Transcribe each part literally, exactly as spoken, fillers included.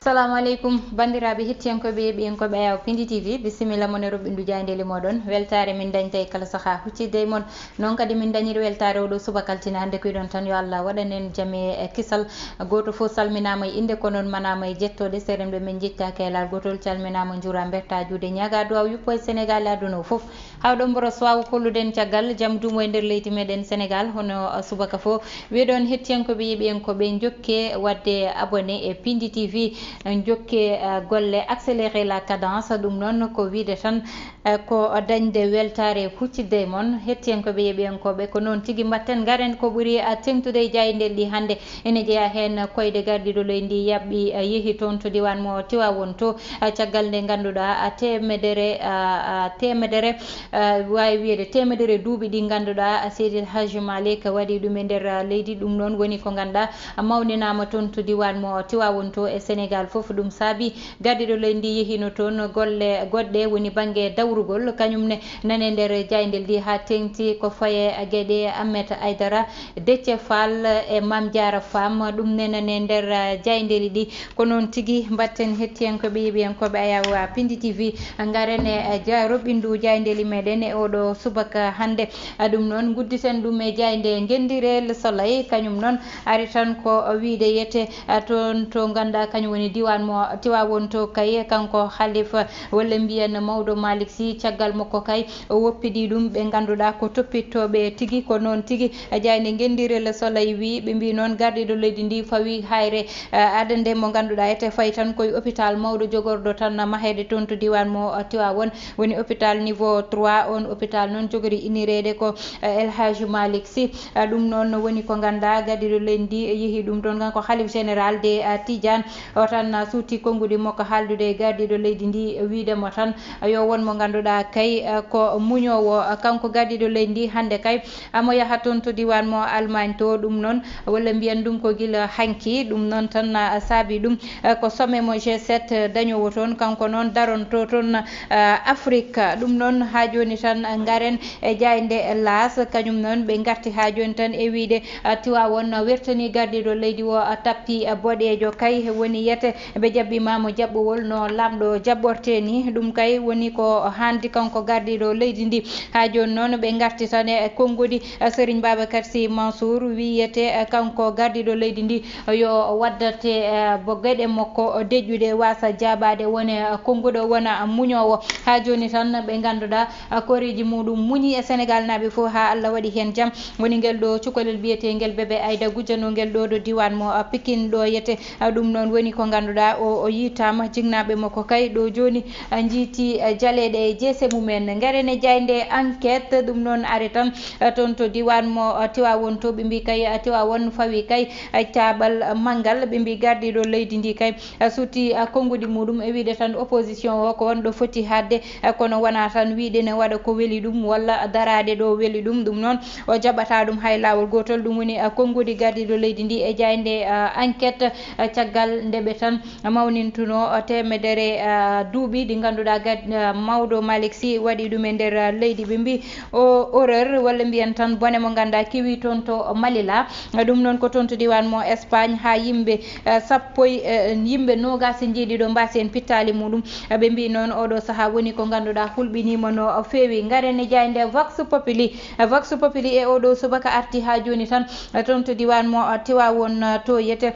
Salamu aleykum, banndiraaɓe hettiyankooɓe, yeeɓiyankooɓe Ayaw Pindi T V, bisimilla mon e roɓɓindu jaayndeeli mooɗon. Weltaare min dañta e kala sahaa huccidde e mon. Noon kadi min dañiri weltaare oɗo subaka altine hannde, ko iɗon tan yo Allah waɗan en jam e kisal. Gooto fof salminaama e innde, ko noon manaama e jettooɗe. Seerenɓe men njettaaki e laal gootol, calminaama, njuura, mberta juuɗe, ñaaga duwaw yuppo e Sénégal e aduna o fof. Hawɗo mboro suwaawu kolluɗen caggal jam duumo e nder leydi meɗen Sénégal, hono, uh, subaka fof. Wiɗon hettiyankooɓe, yeeɓiyankooɓe, njokke waɗde abonné e Pindi T V, njokke, uh, golle, accéléré la cadence. Ɗum noon ko wiide tan, uh, ko dañde weltaare huccidde e mon. Hettiyankooɓe, yeeɓiyankooɓe, ko noon tigi mbatten, ngaren ko ɓuri, uh, teŋtude e jaayndeeli ɗi hannde. Ene jeyaa heen koyɗe gardiiɗo leydi ndi yaɓɓi, uh, yehi toon to diiwaan mo Tiwaawoon to, uh, caggal nde ngannduɗaa, uh, teemedere, uh, uh, teemedere, uh, waawi wiyeede teemedere duuɓi ɗi ngannduɗaa, uh, Seydi El Hadji Malick waɗi ɗum e nder, uh, leydi. Ɗum noon woni ko ngannduɗaa, uh, mawninaama toon to diiwaan mo Tiwaawoon to e Sénégal fof. Ɗum saabi gardiiɗo leydi ndi yehino toon golle goɗɗe, woni bannge dawrugol, kañum ne nane nder jaayndeeli ɗi haa teeŋti ko faye geɗe Ahmed Aidara, Déthié Fall e Mame Diarra Fam. Ɗum ne nane nder, uh, jaayndeeli ɗi. Ko noon tigi mbatten hettiyankooɓe, yeeɓiyankooɓe Ayaw Pindi T V, ngaren e, uh, ja-, roɓɓindu jaayndeeli meɗen e oɗo subaka hannde. Uh, ɗum noon ngudditen ɗum e jaaynde Ngenndiire Le Soleil, kañum noon ari tan ko wiide yete, uh, toon to ngannduɗaa kañum woni diiwaan mo Tiwaawoon to kay, kanko Halifa walla mbiyen mawɗo Malick Sy, caggal makko kay o woppidi ɗum ɓe ngannduɗaa ko toppittooɓe tigi. Ko noon tigi, jaaynde Ngenndiire Le Soleil wi, ɓe mbi noon gardiiɗo leydi ndi fawi hayre, eh, adande mo ngannduɗaa ete fayi tan koye hôpital mawɗo jogorɗo tan maheede toon to diiwaan mo, eh, Tiwaawoon, woni hôpital niveau trois. On hôpital noon jogori innireede ko, eh, El Hadji Malick Sy. Eh, ɗum noon woni ko ngannduɗaa gardiiɗo leydi ndi yehi ɗum toon, kanko Khalif Général de, eh, Tidiane. O tan, ah, suuti konnguɗi makko haaldude e gardiiɗo leydi ndi, wiide mo tan, ah, yo won mo ngannduɗaa kay, ah, ko muñoowo, ah, kanko gardiiɗo leydi ndi hannde kay, ah, mo yaha toon to diiwaan mo Allemagne to. Ɗum noon, walla mbiyen ɗum ko gila hanki. Ɗum noon tan, ah, saabi ɗum, ah, ko sommet mo G sept, ah, dañoowo toon, kanko noon daronto toon, ah, Afrique. Ɗum noon haa jooni tan, ah, ngaren e jaaynde L'As, kañum noon ɓe ngarti haa jooni tan e wiide, ah, Tiwaawoon wertani gardiiɗo leydi o, ah, tappi, ah, boɗeejo kay woni yete ɓe jaɓɓiima mo jaɓɓowol no laamɗo jaɓɓortee ni. Ɗum kay woni ko haandi kanko gardiiɗo leydi ndi. Haa jooni noon ɓe ngarti tan e konnguɗi, ah, Serigne Babacar Sy Mansour wiyete, ah, kanko gardiiɗo leydi ndi yo waddate, ah, bo geɗe makko deƴƴuɗe waasa jaabaade wone, ah, konnguɗo wona muñoowo. Haa jooni tan ɓe ngannduɗaa, ah, koreeji muɗum muñi e Senegal naaɓe fof haa Allah waɗi heen jam. Woni ngel ɗo cukalel biyeteengel Bébé Aïda gujjanongel ɗo ɗo diiwaan mo, ah, Pikine ɗo yete. Ah, ɗum noon woni ko ngannduɗaa o, o yiitaama, jinnaaɓe makko kay ɗo jooni, ah, njiiti, ah, jaleeɗe e jeese mumen. Ngaren e jaaynde Enquête, ɗum noon ari tan, ah, toon to diiwaan mo, ah, Tiwaawoon to ɓe mbi kay, ah, Tiwaawoon fawi kay, ah, caaɓal, ah, manngal ɓe mbi gardiiɗo leydi ndi kay, ah, suuti, ah, konnguɗi muɗum e wiide tan opposition o ko wonɗo foti haaɗde, ah, kono wonaa tan wiide ne waɗa ko weli ɗum walla daraade ɗo weli ɗum. Ɗum noon o jaɓataa ɗum hay laawol gootol. Ɗum woni, ah, konnguɗi gardiiɗo leydi ndi e jaaynde, ah, Enquête, ah, caggal nde ɓe tan mawnintuno, ah, teemedere, ah, duuɓi ɗi ngannduɗaa gad-, ah, mawɗo Malick Sy waɗi ɗum e nder, ah, leydi. Ɓe mbi o horreur walla mbiyen tan bone mo ngannduɗaa kewi toon to Malila. Ɗum noon ko toon to diiwaan mo Espagne, haa yimɓe, eh, sappo e, eh, yimɓe noogaas e njeeɗiɗo mbaasi heen pittaali muɗum. Eh, ɓe mbi noon oɗo sahaa woni ko ngannduɗaa hulɓiniima no feewi. Ngaren e jaaynde Vox Populi. Eh, Vox Populi e oɗo subaka arti haa jooni tan, eh, toon to diiwaan mo, eh, Tiwaawoon, eh, to yete.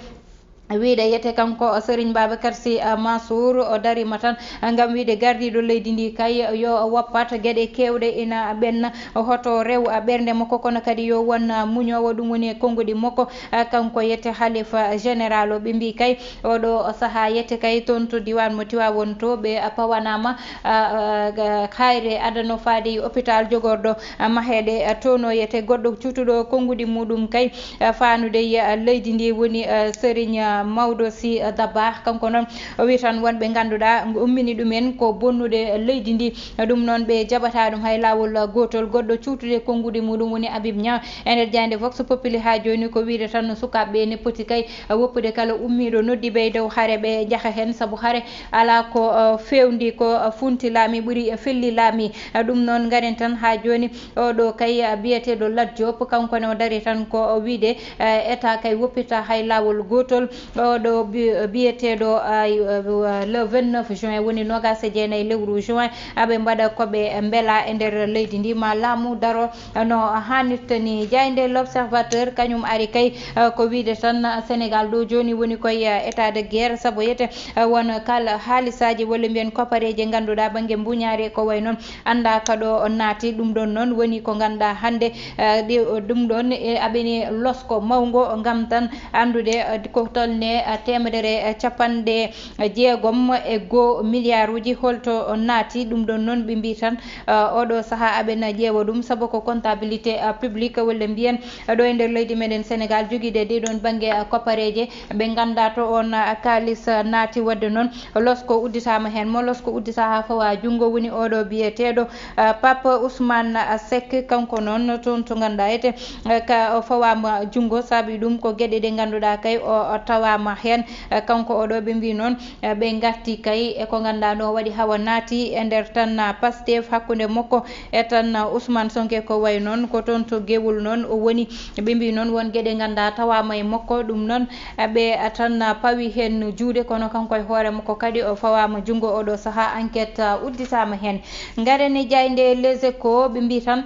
Wiide yete kanko Serigne Babacar Sy, ah, Mansour, o dariima tan, ah, ngam wiide gardiiɗo leydi ndi kay yo woppat, geɗe keewɗe ina ɓenna, hoto rew, ah, ɓernde makko, kono kadi yo won, ah, muñoowo, ɗum woni e konnguɗi makko, ah, kanko yete Halifa Général o. Ɓe mbi kay oɗo sahaa yete kay toon to diiwaan mo Tiwaawoon to ɓe, ah, pawanaama, ah, ah, ga-, hayre adano faade e hôpital jogorɗo, ah, maheede, ah, toon o yete goɗɗo cuutuɗo konnguɗi muɗum kay, eh, faanude e, eh, leydi ndi woni, eh, Serigne, eh, Mawdo Sy, eh, Dabakh. Kanko noon o wi tan wonɓe ngannduɗaa ngo ummini ɗumen ko bonnude leydi ndi. Eh, ɗum noon ɓe jaɓataa ɗum hay laawol, eh, gootol. Goɗɗo cuutude konnguɗi muɗum woni Habib Niang. E nder jaaynde Vox Populi haa jooni ko wiide tan no sukaaɓe ɓe ne poti kay, eh, woppude kala ummiiɗo noddi ɓe e dow hare ɓe njaha heen, sabu hare alaa ko, eh, feewndi ko, eh, funti laami ɓuri, eh, felli laami. Eh, ɗum noon ngaren tan haa jooni. Oɗo kay, ah, biyeteeɗo Lat Diop, kanko ne o dari tan ko o wiide, eh, État kay woppita hay laawol gootol. Oɗo bi-, biyeteeɗo, ah, le vingt-neuf juin, woni noogaas e jeenayi lewru juin, aɓe mbaɗa ko ɓe mbela e nder leydi ndi, ma laamu daro no haanirta ni. Jaaynde L'Observateur kañum ari kay, ah, ko wiide tan, ah, Sénégal ɗo jooni woni koye, ah, état de guerre, sabu yete, ah, won kala haalisaaji walla mbiyen kopareeje ngannduɗaa bannge mbuñaari ko wayi noon anndaa ka ɗo naati. Ɗum ɗon noon woni ko ngannduɗaa hannde, ah, ɗi-, ɗum ɗon e aɓeni losko mawngo ngam tan anndude, eh, ko tolne, eh, teemedere, eh, capanɗe jeegom e goo miliyaaruuji holto naati. Ɗum ɗon noon ɓe mbii tan, eh, oɗo sahaa aɓena ƴeewa ɗum, sabu ko comptabilité, eh, publique, walla mbiyen, eh, ɗo e nder leydi meɗen Sénégal, jogiiɗe ɗee ɗoon bannge, eh, koppareeje, ɓe nganndaa to oon, eh, kaalis, eh, naati. Waɗde noon, losko udditaama heen, mo losko uddita haa fawa junngo woni oɗo biyeteeɗo, eh, Pape Ousmane Seck. Kanko noon toon to ngannduɗaa ete, eh, ka o fawaama junngo, saabi ɗum ko geɗe ɗe ngannduɗaa kay o, o tawaama heen. Eh, kanko oɗo ɓe mbii noon, eh, ɓe ngarti kay e ko ngannduɗaa no waɗi hawa naati e nder tan, ah, Pastef hakkunde makko e tan, ah, Ousmane Sonko. Ko wayi noon ko toon to gewol noon o woni. Ɓe mbii noon won geɗe ngannduɗaa tawaama e makko, ɗum noon, eh, ɓe, ah, tan, ah, pawi heen juuɗe, kono kanko e hoore makko kadi o fawaama junngo oɗo sahaa. Enquête, ah, udditaama heen. Ngaren e jaaynde Les Échos, ɓe mbii tan,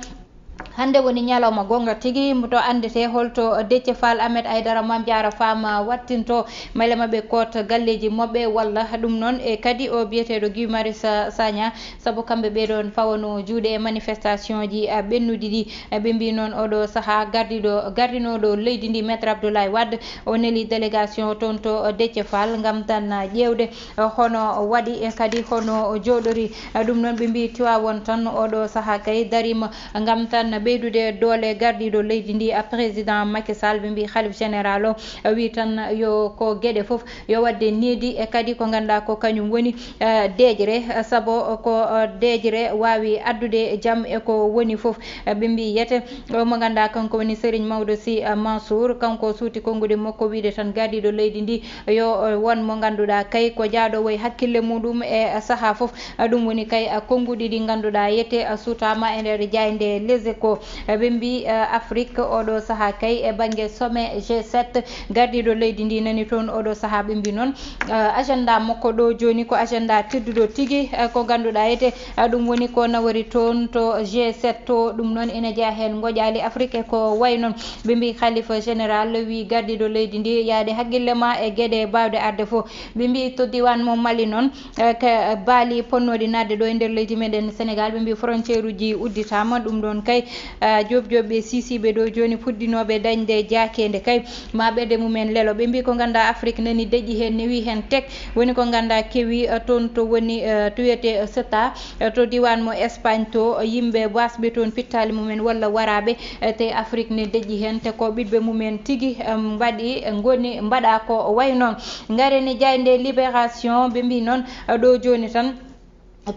hannde woni ñalawma goonga tigi, to anndete holto Déthié Fall, Ahmed Aïdara, Mame Diarra Fam wattinto male maɓɓe koot galleeji maɓɓe, walla ɗum noon e kadi o biyeteeɗo Guy Marius Sagna, sabu kamɓe ɓee ɗoon fawano juuɗe e manifestation ji, a, ɓennuɗi ɗi. A, ɓe mbii noon oɗo sahaa gardiɗo, gardinooɗo leydi ndi, Maître Abdoulaye Wade, o neli délégation toon to Déthié Fall ngam tan ƴeewde hono waɗi e kadi hono jooɗori. Ɗum noon ɓe mbii Tiwaawoon tan oɗo sahaa kay dariima ngam tan ɓeydude doole gardiiɗo leydi ndi, a, président Macky Sall. Ɓe mbii Khalif général o, a, wii tan yo ko geɗe fof yo waɗde needi e kadi ko ngannduɗaa ko kañum woni, a, deeƴre, a, sabu ko, a, deeƴre waawi addude jam e ko woni fof. A, ɓe mbii yete o mo ngannduɗaa kanko woni Serigne Maodo Sy, a, Mansour, kanko suuti konnguɗi makko wiide tan gardiiɗo leydi ndi yo, o, won mo ngannduɗaa kay ko jaadoowo e hakkille muɗum e sahaa fof. A, ɗum woni kay, a, konnguɗi ɗi ngannduɗaa yete, a, suutaama e nder jaaynde Les Échos. A, ɓe mbii, a, Afrique oɗo sahaa kay e bannge sommet G sept, gardiiɗo leydi ndi nani toon oɗo sahaa. Ɓe mbii noon, a, agenda makko ɗo jooni ko agenda tedduɗo tigi, a, ko ngannduɗaa yete, a, ɗum woni ko nawori toon to G sept to. Ɗum noon ina jeyaa heen ngoƴaali Afrique e ko wayi noon. Ɓe mbii Khalifa général wii gardiiɗo leydi ndi yahde hakkille ma e geɗe baawɗe arde fof. Ɓe mbii to diiwaan mo Mali noon, eh, ka baali ponnooɗi naatde ɗo e nder leydi meɗen Sénégal, ɓe mbii frontière uji udditaama. Ɗum ɗoon kay, eh, joop joop ɓe siisiiɓe ɗo jooni puɗɗinooɓe dañde jaakeende kay ma ɓerɗe mumen lelo. Ɓe mbii ko ngannduɗaa Afrique nani deƴƴi heen, newi heen tek, woni ko ngannduɗaa kewi, eh, toon to woni, eh, to wiyetee, eh, Ceuta, eh, to diiwaan mo Espagne to, eh, yimɓe waasɓe toon pittaali mumen walla waraaɓe, eh, te Afrique ne deƴƴi heen, te ko ɓiɓɓe mumen tigi, eh, mbaɗi, eh, ngoni, mbaɗa ko wayi noon. Ngaren e jaaynde Libération, ɓe mbii noon, eh, ɗo jooni tan,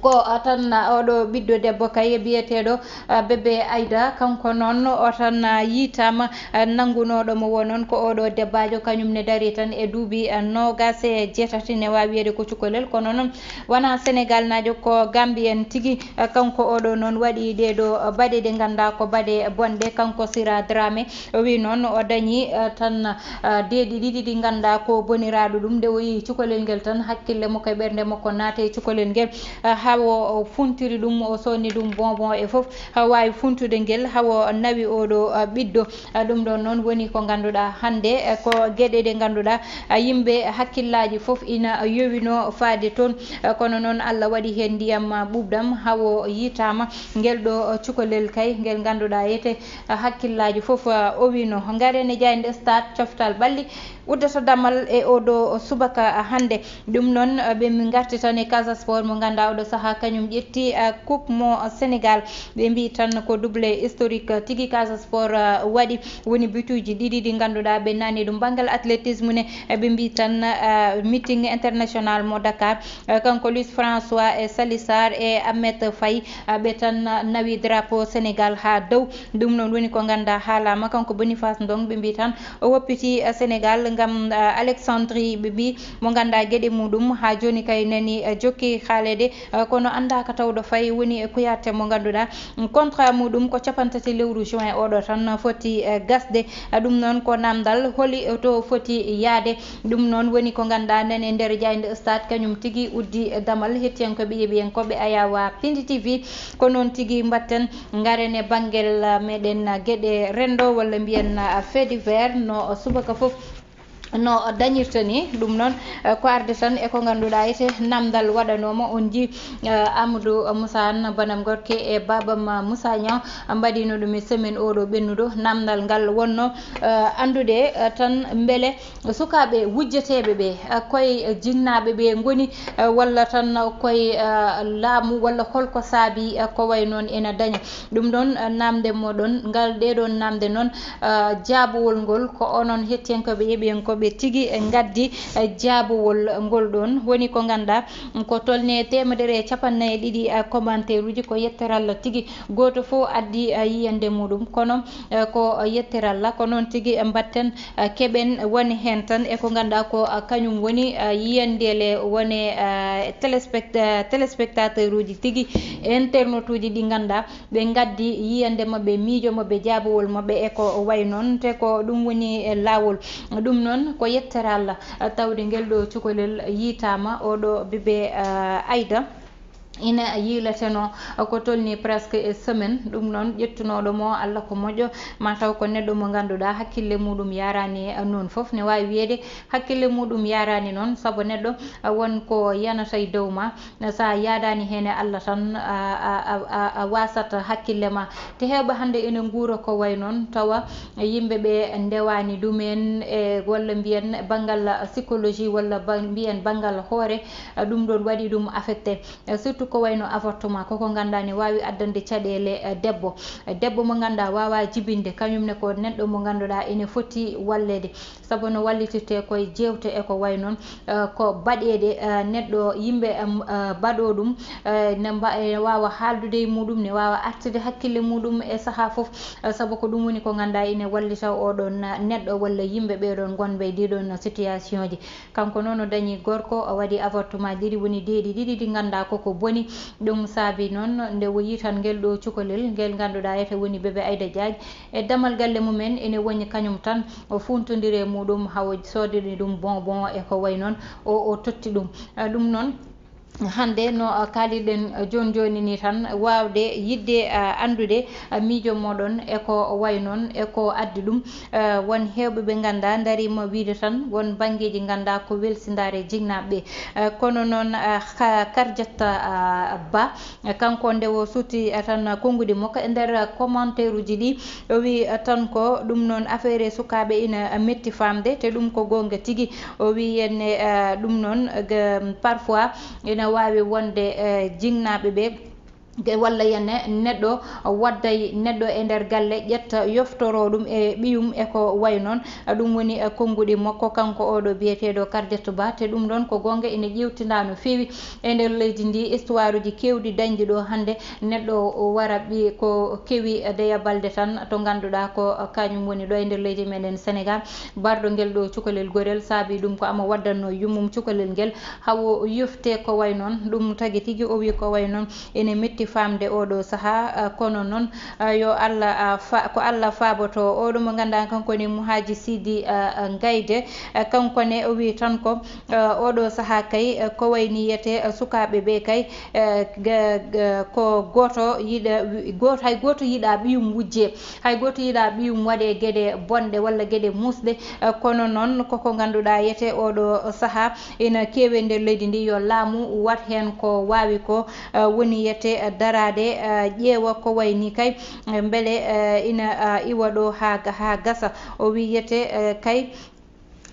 ko, ah, tan, ah, oɗo ɓiɗɗo debbo kay biyeteeɗo, ah, Bébé Aïda, kanko noon o tan, ah, yiitaama, ah, nanngunooɗo mo wo noon ko oɗo debbaajo, kañum ne darii tan e duuɓi, ah, noogaas e jeetati, ne waawi wiyeede ko cukalel, kono noon wonaa Senegaalnaajo, ko Gambien tigi. Ah, kanko oɗo noon waɗi ɗee ɗo, ah, baɗe ɗe ngannduɗaa ko baɗe bonɗe, kanko Sira Dramé. O wii noon o dañi, eh, tan, eh, deeɗi ɗiɗi ɗi ngannduɗaa ko boniraaɗo ɗum. Nde o yii cukalel ngel tan, hakkille makko e ɓernde makko naati e cukalel ngel, eh, haa o funtiri ɗum, o soodni ɗum bonbon e fof, haa waawi funtude ngel, haa o nawi oɗo, eh, ɓiɗɗo. Eh, ɗum ɗoon noon woni ko ngannduɗaa hannde, eh, ko geɗe ɗe ngannduɗaa, eh, yimɓe hakkillaaji fof ina yowino faade toon. Eh, kono noon Allah waɗi heen ndiyam, ah, ɓuuɓɗam, haa o yiitaama. Ngel ɗo, eh, cukalel kay, ngel ngannduɗaa yete hakkillaaji fof, ah, o wino. Ngaren e jaaynde Stade, coftal ɓalli uddata damal e oɗo subaka, ah, hannde. Ɗum noon, ah, ɓe min ngarti tan e Casa Sport mo ngannduɗaa oɗo sahaa kañum ƴetti, ah, coupe mo Sénégal. Ɓe mbii tan ko doublé historique tigi Casa Sport, ah, waɗi. Woni bituuji ɗiɗi ɗi ngannduɗaa ɓe nani ɗum. Banngal athlétisme ne, eh, ɓe mbii tan, ah, meeting international mo Dakar, eh, kanko Luis François e Salissar e Ahmed Faye, ah, ɓe tan, ah, nawi drapeau Sénégal haa dow. Ɗum noon woni ko ngannduɗaa haalaama. Kanko Boniface Ndong ɓe mbii tan o woppiti, ah, Sénégal ngam, ah, Alexandrie ɓe mbii mo ngannduɗaa geɗe muɗum haa jooni kay nani, ah, jokki haaleede. Eh, kono anndaaka tawde fay woni e kuyaate mo ngannduɗaa, mm, contrat muɗum ko cappanɗe tati lewru juin oɗo tan foti, eh, gasde. Eh, ɗum noon ko namdal holi to foti yaade. Ɗum noon woni ko ngannduɗaa nani e nder jaaynde stade kañum tigi uddi, eh, damal hettiyankooɓe yeɓiyankooɓe Ayawa Pindi T V. Ko noon tigi mbatten ngaren e banngel, eh, meɗen, eh, geɗe renndo walla mbiyen, eh, fait divers no subaka fof no dañirta ni. Ɗum noon, eh, ko arde tan e ko ngannduɗaa ete namdal waɗanooma. On njii, eh, Amadou Moussa Anne, banam gorke e baabam Moussa Niang mbaɗino ɗum e semaine oɗo ɓennuɗo. Namdal ngal wonno, eh, anndude, eh, tan mbele sukaaɓe wujjeteeɓe ɓe, eh, koye jinnaaɓe ɓe ngoni, eh, walla tan koye, eh, laamu, walla holko saabi, eh, ko way noon ena daña. Ɗum ɗoon, eh, namde moɗon ngal, ɗee ɗoon namde noon, eh, jaabowol ngol ko onon hettiyankooɓe yeɓiyankooɓe tigi, eh, ngaddi, eh, jaabowol ngol ɗoon. Woni ko ngannduɗaa ko tolni e teemedere e cappannayi e ɗiɗi, eh, commentaire uji, ko yettere Allah tigi. Gooto fof addi, eh, yiyannde muɗum, kono, eh, ko yettere Allah. Ko noon tigi, eh, mbatten, eh, keɓen woni heen tan e ko ngannduɗaa ko, eh, kañum woni, eh, yiyanndeele woni, eh, téléspect-, eh, téléspectateur uji tigi, internaute uji ɗi ngannduɗaa ɓe ngaddi yiyannde maɓɓe, miijo maɓɓe, jaabowol maɓɓe e ko way noon. Te ko ɗum woni, eh, laawol. Ɗum noon ko yettere Allah, eh, tawde ngel ɗo cukalel yiytaama, oɗo bébé, eh, Aida. Ina yiileteno ko tolni presque e semaine. Ɗum noon, ƴettunooɗo mo Allah ko moƴƴo, ma taw ko neɗɗo mo ngannduɗaa hakkille muɗum yaraani noon fof. Ne waawi wiyeede hakkille muɗum yaraani noon, sabu neɗɗo, a, won ko yanata e dow ma. So a yaadaani heen e Allah tan, a, a, a, a, a wasat hakkille ma. Te heewɓe hannde ene nguura ko way noon, tawa yimɓe ɓe ndewaani ɗumen, e, walla mbiyen banngal psychologie, walla ba-, mbiyen banngal hoore, a, ɗum ɗoon waɗi ɗum affecté. Eh, surtout ko wayno avortement, koko ngannduɗaa ne waawi addande caɗeele, eh, debbo. Eh, debbo mo ngannduɗaa waawaa jibinde, kañum ne ko neɗɗo mo ngannduɗaa ene foti walleede. Sabu no wallitirtee koye jeewte e ko way noon, eh, ko baɗeede, eh, neɗɗo, yimɓe, em, eh, baɗoo ɗum, eh, ne mba-, eh, waawa haaldude e muɗum, ne waawa artude hakkille muɗum e sahaa fof. Eh, sabu ko ɗum woni ko ngannduɗaa ene wallita oɗon, eh, neɗɗo walla yimɓe ɓeɗon ngonɓe e ɗiɗon situation ji. Kanko noon o dañi gorko, o waɗi avortement ɗiɗi, woni deeɗi ɗiɗi ɗi ngannduɗaa koko boni. Ɗum saabi noon nde o yii tan ngel ɗo cukalel, ngel ngannduɗaa ete woni bébé Aida Diagne, e damal galle mumen ene woñi kañum tan, o fuuntondiri e muɗum haa o soodani ɗum bonbon e ko way noon, o, o totti ɗum. Ah, ɗum noon, hannde no, ah, kaaliɗen, ah, jooni jooni ni tan, waawde yiɗde, ah, anndude, ah, miijo moɗon e ko way noon, e ko addi ɗum. Eh, won heewɓe ɓe ngannduɗaa ndariima wiyde tan won banngeeji ngannduɗaa ko welsindaare jinnaaɓe ɓe. Eh, kono noon, eh, Ka-, Kardiata, ah, Ba, eh, kanko nde o suuti, eh, tan konnguɗi makko e nder commentaire uji ɗi, o wii, eh, tan ko ɗum noon affaire e sukaaɓe ina metti faamde, te ɗum ko goonga tigi. O wii heen ne, eh, ɗum noon, eh, ga-, parfois ina waawi wonde, eh, jinnaaɓe ɓe ge-, walla yene neɗɗo wadday neɗɗo e nder galle, ƴetta, yoftoro ɗum e ɓiyum e ko way noon. Ɗum woni, eh, konnguɗi makko, kanko oɗo biyeteeɗo Kardiata Ba. Te ɗum ɗoon ko goonga, ina ƴeewtindaa no feewi e nder leydi ndi, histoire uji keewɗi dañɗi ɗo hannde, neɗɗo o wara ɓi-, ko kewi Deya Balde tan, to ngannduɗaa ko kañum woni ɗo e nder leydi meɗen Senegaal, barɗo ngel ɗo cukalel gorel, saabi ɗum ko ama waddanno yummum cukalel ngel, hawo yofte ko way noon. Ɗum tagi tigi o wi ko way noon ene metti faamde oɗo sahaa, ah, kono noon, ah, yo Allah, ah, fa-, ko Allah faaboto. Oɗo mo ngannduɗaa kanko ne Muhaaji Sidi, ah, ah, Ngayde, ah, kanko ne o wi tan ko, ah, oɗo sahaa kay, ah, ko wayni yete, ah, sukaaɓe ɓe kay, eh, ga-, ga-, ko gooto yiɗa, wi-, gooto, hay gooto yiɗa ɓiyum wujje, hay gooto yiɗa ɓiyum waɗe geɗe bonɗe walla geɗe muusɗe. Eh, kono noon koko ngannduɗaa yete oɗo sahaa ina keewe nder leydi ndi, yo laamu wat heen ko waawi ko, eh, woni yete, eh, daraade, eh, ƴeewa ko wayni kay, eh, mbele, eh, ina, ah, iwa ɗo haa ga-, haa gasa. O wiyete, eh, kay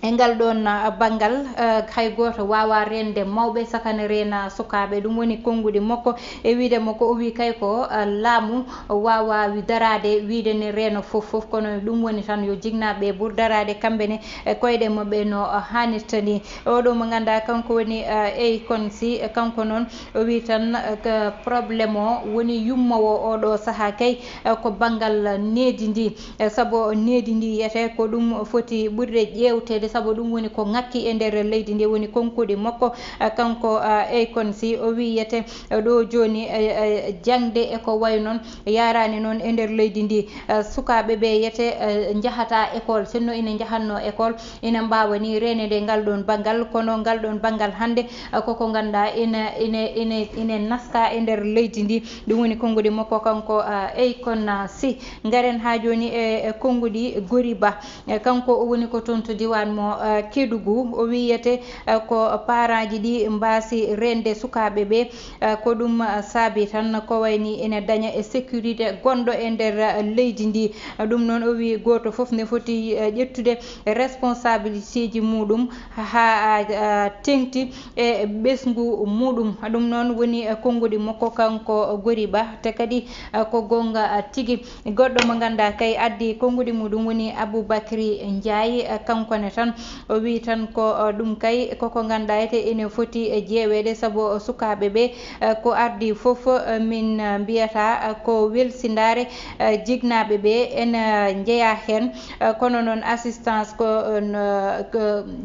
e ngal ɗoon, ah, banngal, ah, hay gooto waawaa reende mawɓe, saka ne reena sukaaɓe. Ɗum woni konnguɗi makko e wiyde makko, o wii kay ko, ah, laamu waawaa wi-, daraade, wiyde ne reeno fof fof, kono ɗum woni tan yo jinnaaɓe ɓur daraade kamɓe ne e koyɗe maɓɓe no, ah, haanirta ni. Oɗo mo ngannduɗaa kanko woni, ah, Akon Sy, kanko noon o wii tan, ah, ko problème o woni yummowo oɗo sahaa kay, ah, ko banngal needi ndi. Eh, sabu needi ndi yete ko ɗum foti ɓurde ƴeewtede. Sabu ɗum woni ko ŋakki e nder leydi ndi, woni konkuɗi makko, eh, kanko, eh, Akon Sy. O wiyete, eh, ɗo jooni, eh, eh, jaŋde e ko way noon yaraani noon e nder leydi ndi. Eh, sukaaɓe ɓe yete, eh, njahata école, sinno ina njahatno école, ina mbaawa ni reeneede ngal ɗoon banngal, kono ngal ɗoon banngal hannde, eh, koko ngannduɗaa ina, ina, ina, ina naska e nder leydi ndi. Ɗum woni konguɗi makko kanko, eh, Akon Sy. Ngaren haa jooni e, e konguɗi Goriba. E, kanko o woni ko toon to diiwaan mo, eh, Kédougou. O wiyete, eh, ko parentji ɗi mbaasi reende sukaaɓe ɓe. Eh, ko ɗum, eh, saabi tan ko wayni ene daña e sécurité gonɗo e nder, eh, leydi ndi. Ɗum noon o wi gooto fof ne foti, eh, ƴettude responsabilitéji muɗum haa, eh, teŋti e ɓesngu muɗum. Ɗum noon woni, eh, konguɗi makko kanko Goriba, te kadi, eh, ko goonga, eh, tigi. Goɗɗo mo ngannduɗaa kay addi konguɗi muɗum woni Aboubacry Ndiaye, eh, kanko ne tan o wi tan ko, eh, ɗum kay koko ngannduɗaa ete ene foti, eh, jeeweede, sabu sukaaɓe ɓe, eh, ko ardi fof, eh, min, eh, mbiyata, eh, ko welsindaare, eh, jignaaɓe ɓe ene, eh, njeya heen, eh, kono noon assistance ko, eh, no, ko,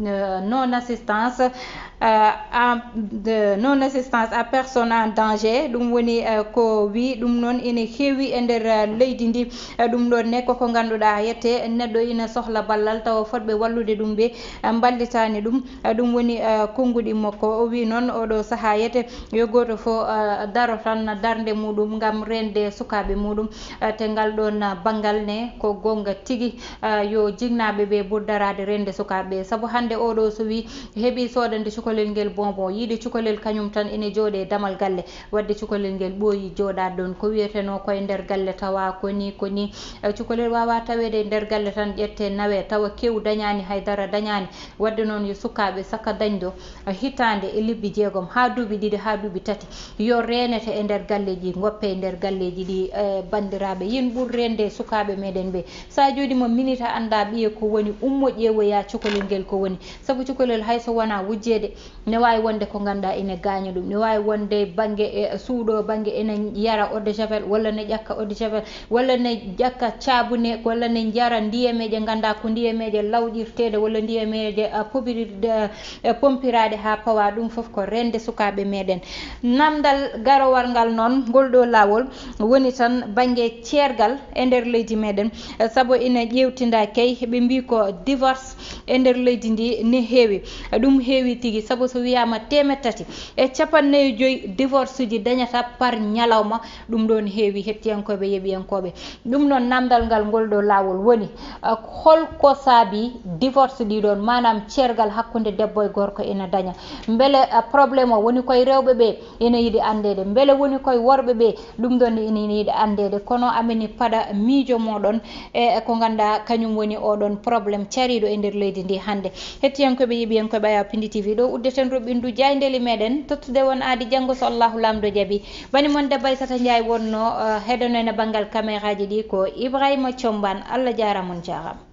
eh, non assistance, eh, à, de non assistance à personne en danger, ɗum woni, eh, ko wi ɗum noon ene heewi e nder, eh, leydi ndi. Eh, ɗum ɗoon ne koko ngannduɗaa yette neɗɗo ina sohla ballal tawa fotɓe wallude ɗum ɓe, eh, mballitaani ɗum. Eh, ɗum woni, eh, konguɗi makko. O wi noon oɗo sahaa yette yo gooto fof, eh, daro tan darnde muɗum ngam reende sukaaɓe muɗum. Eh, te ngal ɗoon, eh, banngal ne ko goonga tigi. Eh, yo jignaaɓe ɓe ɓur daraade reende sukaaɓe ɓe. Sabu hannde oɗo so wi heɓi soodande cukalel ngel bonbon, yiide cukalel kañum tan ene jooɗe damal galle. Wadde cukalel ngel ɓooyi jooɗaade ɗoon. Ko wiyetenoo ko e nder galle tawa ko ni, ko ni. Eh, cukalel waawa taweede e nder galle tan ƴette nawe tawa kew dañaani hay dara dañaani. Wadde noon yo sukaaɓe saka dañdo, eh, hitaande e lebbi jeegom haa duuɓi ɗiɗi haa duuɓi tati. Yo reenete e nder galleeji, ngoppe e nder galleeji ɗi, eh, banndiraaɓe. Yen ɓur reende sukaaɓe meɗen ɓe. So a jooɗii mo minute a anndaa ɓiye ko woni, ummo ƴeewoya cukalel ngel ko woni. Sabu cukalel hay so wonaa wujjeede, ne waawi wonde ko ngannduɗaa ene gaaña ɗum. Ne waawi wonde bannge e suuɗo, bannge ene yara eau de javel, walla ne ƴakka eau de javel, walla ne ƴakka caabune, walla ne njara ndiyameeje ngannduɗaa ko ndiyameeje lawƴirteeɗe, walla ndiyameeje, ah, pobiri-, eh, pompiraaɗe haa pawa. Ɗum fof ko reende sukaaɓe meɗen. Namdal garowal ngal noon, ngol ɗo laawol woni tan bannge ceergal e nder leydi meɗen, eh, sabu ina ƴeewtinda kay, ɓe mbi ko divorce e nder leydi ndi ne heewi. Ɗum heewi tigi, sabu so wiyaama teemeɗɗe tati e capanɗe nayi e joyi divorce uji dañata par ñalawma, ɗum ɗoon heewi hettiyankooɓe, yeɓiyankooɓe. Ɗum noon, namdal ngal ngol ɗo laawol woni, eh, holko saabi divorce ɗi ɗoon, maanaam ceergal hakkunde debbo e gorko ina daña? Mbele, eh, problème o woni koye rewɓe ɓe ina yiɗi anndeede? Mbele woni koye worɓe ɓe? Ɗum ɗoon ne ina yiɗi anndeede, kono amen ni paɗa miijo mooɗon e ko ngannduɗaa kañum woni oɗon problème cariiɗo e nder leydi ndi hannde. Hettiyankooɓe, yeɓiyankooɓe Ayaw Pindi T V, ɗo uddeten roɓɓindu jaayndeeli meɗen, tottude on aadi janngo so Allahu Laamɗo jaɓi. Bani mon debbo Aysata Njaay wonno, eh, heɗonoyna banngal kameraaji ɗi ko Ibrahima Combaan. Allah jaaraama, on jaaraama.